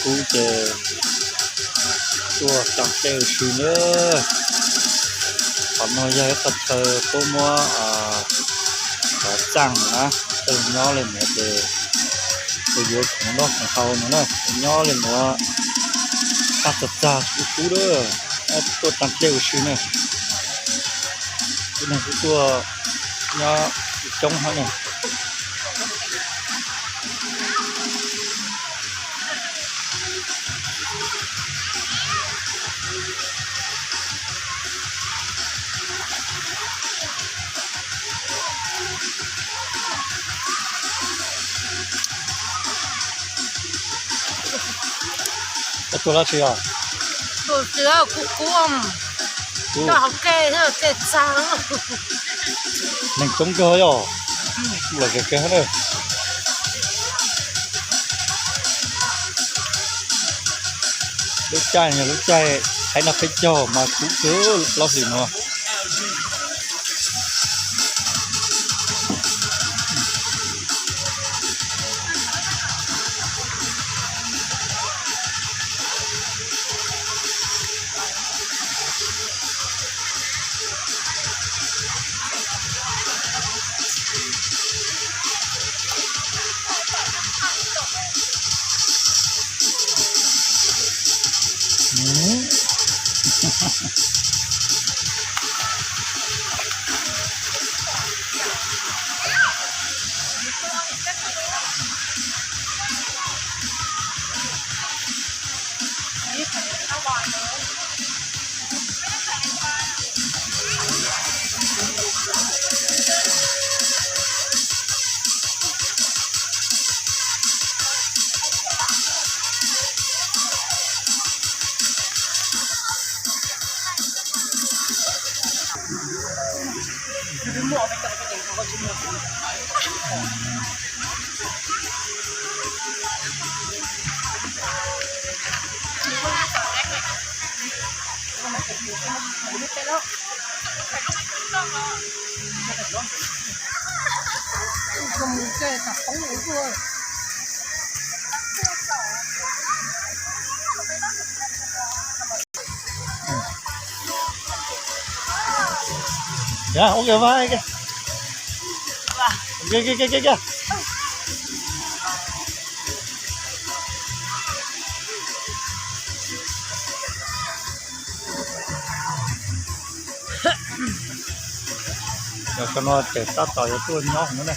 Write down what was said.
kub ces tuaj tsaa dlej ua si na. Qhov no yog ib qhov chaw puab muab cov txaaj na, coj nyob li nuav ces yuav khoom noj khoom haus no na, nyob li nuav tag txag txag kub kub lawm, tuaj tsaa dlej ua si na. Tib neeg kuj tuaj nyob coob heev na. Koj tuaj dab tsi os? Kub kub, tuaj hauv dlej, dlej txaag. Neeg coob kawg yog, lom zem kawg na. Lub caij yog lub caij qhib noj qhib caug mas kub kawg plaub hlis nuav. Yog cov no ces tab tom yuav tuaj nyob hauv no ne.